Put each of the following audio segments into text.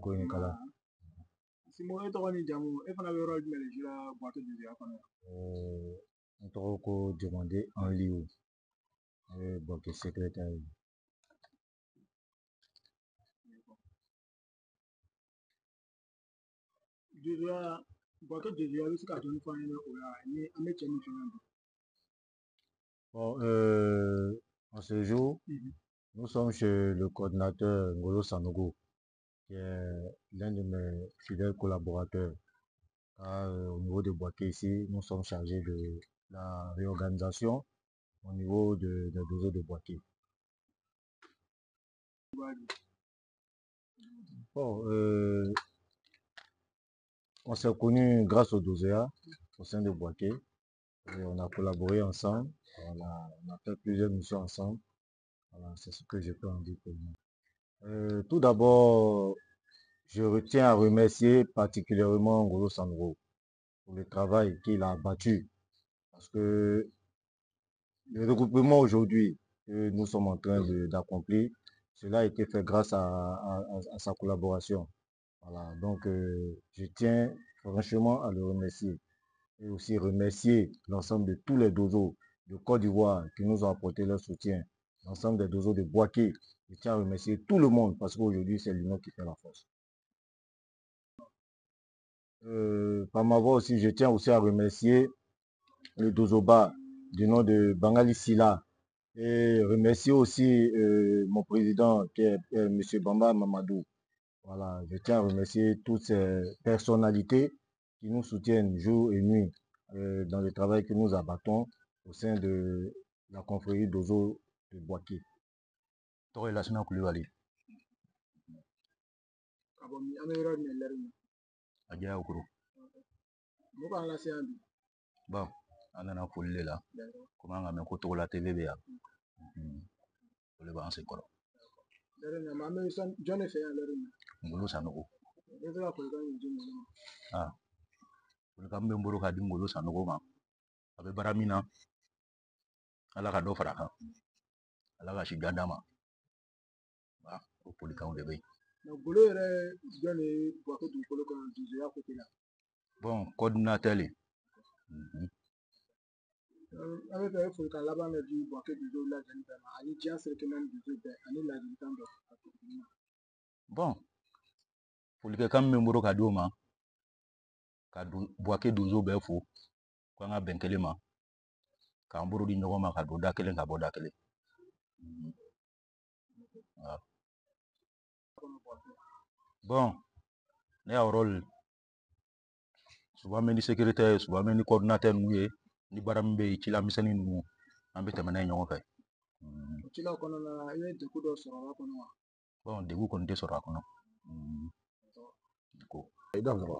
ko in kala. Simo, e tɔgɔ ni jamu, e fana bɛ yɔrɔ jumɛn de la Bouaké donsoya kɔnɔ? N tɔgɔ ko Jomande Anliou, ne ye Bouaké secrétaire ye. Donsoya, Bouaké donsoya, i bɛ se ka dɔɔni fɔ an ɲɛna o la ni an bɛ cɛ min fɛ yan bi? Bon, en ce jour, nous sommes chez le coordinateur Ngolo Sanogo, qui est l'un de mes fidèles collaborateurs. Car, au niveau de Bouaké ici, nous sommes chargés de la réorganisation au niveau des dossiers de Bouaké. Bon, on s'est connus grâce au Dosea, au sein de Bouaké. Et on a collaboré ensemble, on a fait plusieurs missions ensemble. Voilà, c'est ce que je peux en dire pour moi. Tout d'abord, je retiens à remercier particulièrement Ngolo Sandro pour le travail qu'il a abattu. Parce que le regroupement aujourd'hui que nous sommes en train d'accomplir, cela a été fait grâce à sa collaboration. Voilà, donc je tiens franchement à le remercier. Et aussi remercier l'ensemble de tous les dozos de Côte d'Ivoire qui nous ont apporté leur soutien. L'ensemble des dozos de Bouaké. Je tiens à remercier tout le monde parce qu'aujourd'hui, c'est l'union qui fait la force. Par ma voix aussi, je tiens aussi à remercier le Dozoba du nom de Bangali Silla et remercier aussi mon président qui est M. Bamba Mamadou. Voilà, je tiens à remercier toutes ces personnalités qui nous soutiennent jour et nuit dans le travail que nous abattons au sein de la confrérie Dozo de Bouaké. Tɔgɔ ye Lasina Kulibali. Ka bɔ min, an bɛ yɔrɔ jumɛn lɛri in na? A diya Okoro. Mun b'an lase yan bi? Bon, an nana foli de la. Komi an ka mɛn ko Togola TV bɛ yan. O de b'an sen kɔrɔ. Lɛri in na, an bɛ jɔn de fɛ yan lɛri in na? Ngolo Sanogo. I bɛ se ka folikan min di Ngolo ma? Folikan min bɛ n bolo k'a di Ngolo Sanogo ma, a bɛ baara min na, Ala ka dɔ fara a kan. Ala ka si jan d'a ma. O folikanw de bɛ yen. Ngolo yɛrɛ jɔn de ye Bouaké dugukolo kɔnɔ donsoya côté la? Bon, coordinateur le. An bɛ fɛ e folikan laban dɔ di Bouaké donsow lajɛlen bɛɛ ma ani diɲɛ seleke naani donso bɛɛ ani ladilikan dɔ ka tugu ma. Bon, folikɛkan min bɛ n bolo ka di o ma, ka Bouaké donso bɛɛ fo, k'an ka bɛn kelen ma, k'an bolo di ɲɔgɔn ma ka don da kelen ka bɔ da kelen. Bon, ne y'a rôle souvent bɛ ni secrétaire ye, souvent bɛ ni coordinateur ninnu ye, ni baara min bɛ yen, cila misɛnnin ninnu, an bɛ tɛmɛ n'a ye ɲɔgɔn fɛ. O cilaw kɔnɔna na, i bɛ degun dɔ sɔrɔ a kɔnɔ wa? Bon, degun kɔni tɛ sɔrɔ a kɔnɔ. Ko. I dɔn sɔrɔ.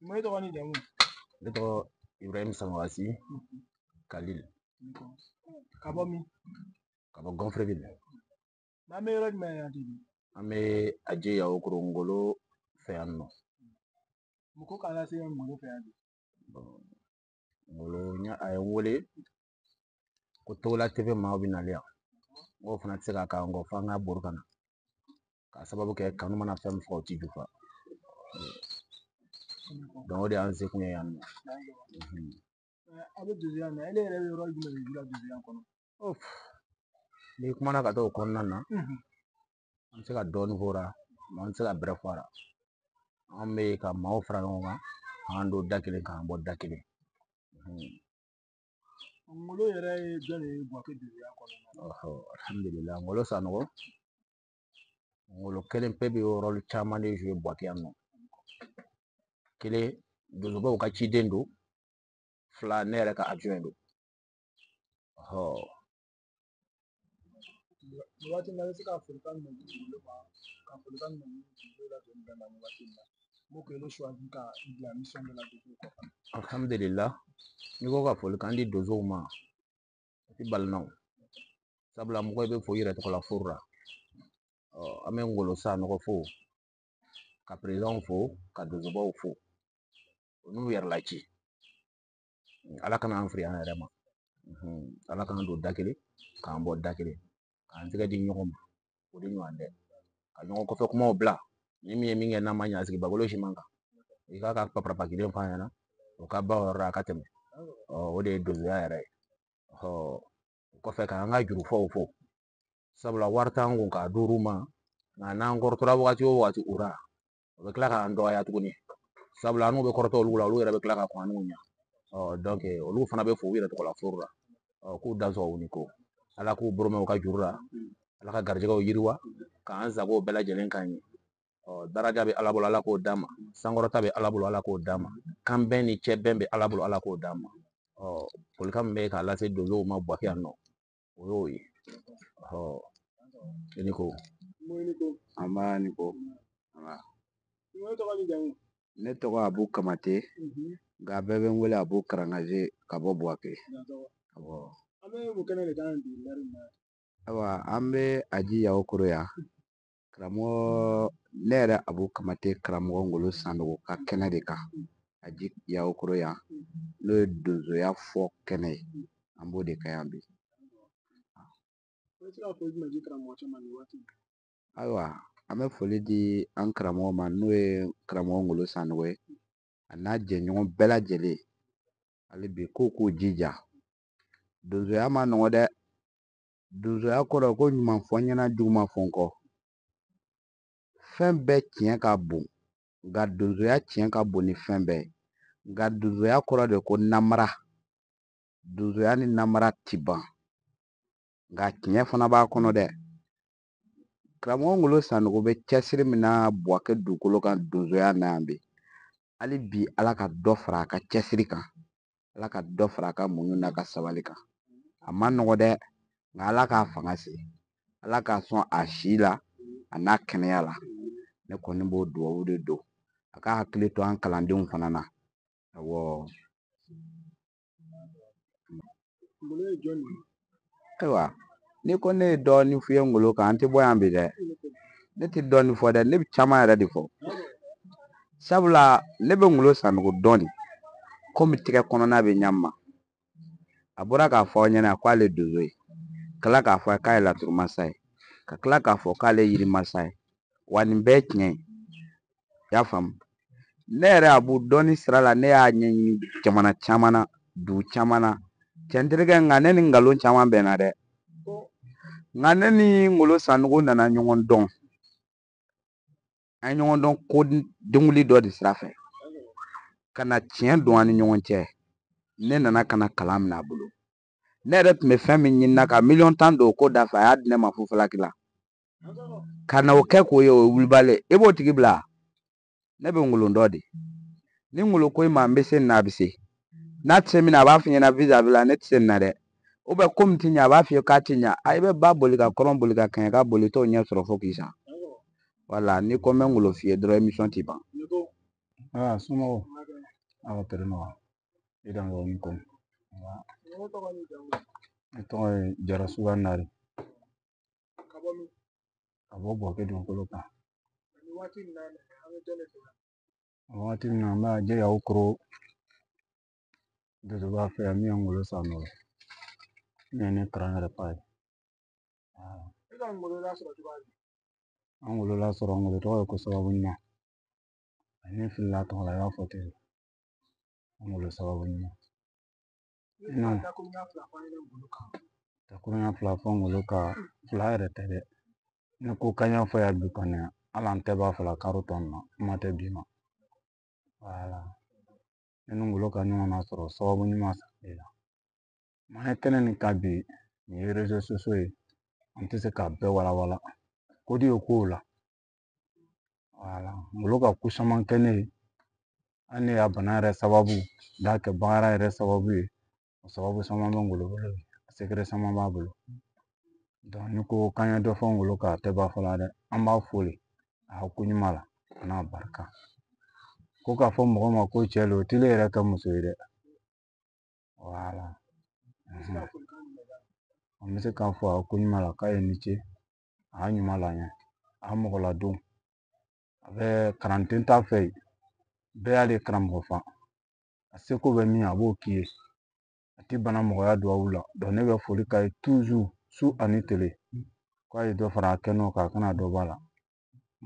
Mun ye tɔgɔ ni jamu? Ne tɔgɔ Ibrahim Samawasi Khalil. Ka bɔ min? Ka bɔ Gonfreville. N'an bɛ yɔrɔ jumɛn yan bi? An bɛ Aje Yawokoro Ngolo fɛ yan nɔ. Mun ko k'an lase Ngolo fɛ yan bi? Bon, Ngolo a ye n wele ko Togola TV maaw bɛ nalen yan. N k'o fana tɛ se ka k'an kɔ f'an ka bori ka na. K'a sababu kɛ kanu mana fɛn min fɔ o ti jufa. Donc o de y'an sekun ye yan nɔ. A bɛ donsoya na, ele yɛrɛ bɛ yɔrɔ jumɛn de la donsoya kɔnɔ? N'i kumana ka taa o kɔnɔna na, an bɛ se ka dɔɔnin fɔ o la, an tɛ se ka bɛrɛ fɔ a la. An bɛ ka maaw fara ɲɔgɔn kan, k'an don da kelen, k'an bɔ da kelen. Ngolo yɛrɛ ye jɔn de ye Bouaké donsoya kɔnɔ? Alhamdulillah, Ngolo Sanogo. Ngolo kelen pe bɛ rôle caman de jouer Bouaké yan nɔ. Kelen, donsobaw ka ciden don. Fila, ne yɛrɛ ka adjoint don. Nin waati in na, i bɛ se ka folikan jumɛn di Ngolo ma, ka folikan jumɛn di donsow lajɛlen bɛɛ ma nin waati in na? Mun k'ele choisi ka i bila mission dɔ la donsow kɔfɛ? Alhamdulillah, n'i ko ka folikan di donsow ma, o ti bali na o. Sabula mɔgɔ i bɛ fo i yɛrɛ tɔgɔ la furu la. An bɛ Ngolo Sanogo fo, ka président fo, ka donsobaw fo. O n'u yɛrɛ la ci. Ala kana an fili an yɛrɛ ma. Ala k'an don da kelen, k'an bɔ da kelen, k'an tɛgɛ di ɲɔgɔn ma. O de ɲɔgɔn tɛ. Ka ɲɔgɔn kɔfɛ kumaw bila. Ni min ye min kɛ n'a ma ɲɛ, a sigi bakolo si man kan. I k'a ka paparapa kelen f'a ɲɛna, o ka ban o yɔrɔ la, a ka tɛmɛ. O de ye donsoya yɛrɛ ye. O kɔfɛ k'an ka jurufɔw fɔ, sabula wari t'an kun k'a d'olu ma, nka n'an kɔrɔtɔra wagati o wagati o la, o bɛ tila k'an dɔgɔya tuguni, sabula an n'u bɛ kɔrɔtɔ olu la, olu yɛrɛ bɛ tila ka kɔn an n'u ɲɛ. Olu fana bɛ fo u yɛrɛ tɔgɔ la foro la. K'u dansɔgɔ u ni ko Ala k'u boromɛ u ka juru la, Ala ka garijɛgɛw yiriwa, k'an sago bɛɛ lajɛlen kan ye. Daraja bɛ Ala bolo, Ala k'o d'an ma. Sankɔrɔta bɛ Ala bolo, Ala k'o d'an ma. Kanbɛn ni cɛbɛn bɛ Ala bolo, Ala k'o d'an ma. Folikan min bɛ k'a lase donsow ma Bouaké yan nɔ, o y'o ye. I ni ko. An b'a ni ko. Ne tɔgɔ Abu Kamate, nka bɛɛ bɛ n wele Abu Karangaze ka bɔ Bouaké. An bɛ mun kɛnɛ de kan bi lɛri in na? Ayiwa, an bɛ Aji Yawo Koro yan. Karamɔgɔ, ne yɛrɛ Abu Kamate, karamɔgɔ Ngolo Sanogo ka kɛnɛ de kan. Aji Yawo Koro yan, n'o ye donsoya fɔ kɛnɛ ye, an b'o de kan yan bi. I bɛ se ka foli jumɛn di karamɔgɔ cɛ ma nin waati? Ayiwa, an bɛ foli di an karamɔgɔ ma, n'o ye karamɔgɔ Ngolo Sanogo ye, a n'a jɛɲɔgɔn bɛɛ lajɛlen. Hali bi k'u k'u jija. Donsoya ma nɔgɔ dɛ. Donsoya kɔrɔ ko ɲuman fɔ n ɲɛna, juguman fɔ n kɔ. Fɛn bɛɛ tiɲɛ ka bon, nka donsoya tiɲɛ ka bon ni fɛn bɛɛ ye. Nka donsoya kɔrɔ de ko namara. Donsoya ni namara ti ban, nka tiɲɛ fana b'a kɔnɔ dɛ. Karamɔgɔ Ngolo Sanogo bɛ cɛsiri min na Bouaké dugukolo kan donsoya na yan bi, hali bi Ala ka dɔ fara a ka cɛsiri kan, Ala ka dɔ fara a ka muɲu n'a ka sabali kan. A ma nɔgɔ dɛ, nka Ala k'a fanga se, Ala k'a sɔn a si la a n'a kɛnɛya la. Ne kɔni b'o duwawu de don a ka hakili to an kalandenw fana na. Awɔ. Ngolo ye jɔn ye? Ayiwa, n'i ko ne ye dɔɔnin f'i ye Ngolo kan, an tɛ bɔ yan bi dɛ. Ne tɛ dɔɔnin fɔ dɛ, ne bɛ caman yɛrɛ de fɔ. Sabula ne bɛ Ngolo Sanogo dɔn de, komi tigɛ kɔnɔna bɛ ɲɛ ma. A bɔra k'a fɔ aw ɲɛna k'ale donso ye, ka tila k'a fɔ k'a ye laturumasa ye, ka tila k'a fɔ k'ale ye yirimasa ye. Wa nin bɛɛ ye tiɲɛ ye. I y'a faamu? Ne yɛrɛ Abu, dɔnni sira la, ne y'a ɲɛɲini jamana caman na, dugu caman na. Cɛ n terikɛ, nka ne ni nkalon caman bɛnna dɛ. Nka ne ni Ngolo Sanogo nana ɲɔgɔn dɔn. An ye ɲɔgɔn dɔn ko denkuli dɔ de sira fɛ. Ka na tiɲɛ don an ni ɲɔgɔn cɛ. Ne nana ka na kalan minɛ a bolo. Ne yɛrɛ tun bɛ fɛn min ɲini na ka miliyɔn 10 don o ko da fɛ, a y'a di ne ma fufalaki la. Ka na o kɛ k'o ye, o ye wulibali. I b'o tigi bila. Ne bɛ Ngolo dɔn de. Ni Ngolo ko i ma n bɛ se nin na, a bɛ se. N'a tɛ se min na, a b'a f'i ɲɛna vis-à-vis la, ne tɛ se nin na dɛ. Ou bien ko min tɛ ɲɛ, a b'a f'i ye k'a tɛ ɲɛ. A i bɛ ba boli ka kɔrɔn boli ka kɛɲɛ ka boli, t'o ɲɛ sɔrɔ fo k'i sa. Wala n'i ko n bɛ Ngolo f'i ye dɔrɔn, émission tɛ ban. Ah, somɔgɔw? Aw tere nɔgɔ. I dan ko ni ko. Ne tɔgɔ ye Jara Suba Nare. Ka bɔ min? Ka bɔ Bouaké dugukolo kan. Nin waati in na, an bɛ jɔn de fɛ? Waati min na, an bɛ Aji Yawo Koro donsoba fɛ yan, min ye Ngolo Sanogo ye. Min ye ne kalan yɛrɛ fa ye. E ka Ngolo lasɔrɔ cogoya di? An Ngolo lasɔrɔ, Ngolo tɔgɔ ye ko sababu ɲuman. Ni filila tɔgɔ la, i b'a fɔ ten. An Ngolo sababu ɲuman. Ne bɛ ka dakuruɲa fila fɔ an ɲɛna Ngolo kan. Dakuruɲa fila fɔ Ngolo kan, fila yɛrɛ tɛ dɛ. Ne ko k'an y'a fɔ yan bi kɔni, hali an tɛ b'a fɔla karo tɔ ninnu na, kuma tɛ bi ma. Wala. Ne ni Ngolo ka ɲɔgɔn nasɔrɔ sababu ɲuman de la. N'an ye kɛnɛ nin kan bi, nin ye réseaux sociaux ye, an tɛ se k'a bɛɛ walawala. Ko di ye kow la. Wala. Ngolo ka ko caman kɛ ne ye. Hali ne y'a bana yɛrɛ sababu, n'a kɛ baara yɛrɛ sababu ye. O sababu caman bɛ Ngolo bolo bi. Secret caman b'a bolo. Donc ni ko k'an ye dɔ fɔ Ngolo kan, a tɛ ban fɔlɔ la dɛ. An b'a fo de a ka ko ɲuman la, a n'a barika. Ko k'a fɔ mɔgɔ ma ko cɛ don, o t'i yɛrɛ kɛ muso ye dɛ. Wala. An bɛ se k'a fɔ a ko ɲuman la k'a ye ni ce, a y'a ɲuman la ɲɛ, a y'a mɔgɔ ladon. A bɛ kalanden t'a fɛ yen, bɛɛ y'ale karamɔgɔ fa. A seko bɛ min ye, a b'o k'i ye. A ti bana mɔgɔya duwawu la. Donc ne bɛ foli k'a ye toujours su ani tile. K'a ye dɔ fara a kɛnɛw kan, a kana dɔ b'a la.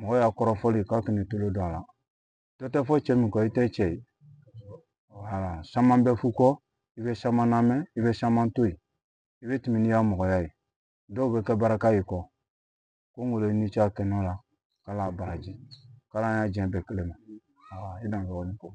Mɔgɔ y'a kɔrɔfɔli k'a kana tolo don a la. Dɔ tɛ fɔ cɛ min kɔ, i tɛ cɛ ye. Wala caman bɛ f'u kɔ, i bɛ caman lamɛn, i bɛ caman to yen, i bɛ tɛmɛ n'i ya mɔgɔya ye. Dɔw bɛ kɛ baraka ye kɔ. Ko Ngolo i ni ce a kɛnɛ la, k'Ala baraji, k'Ala y'a diɲɛ bɛɛ kelen ma. I dan dɔgɔnin ko.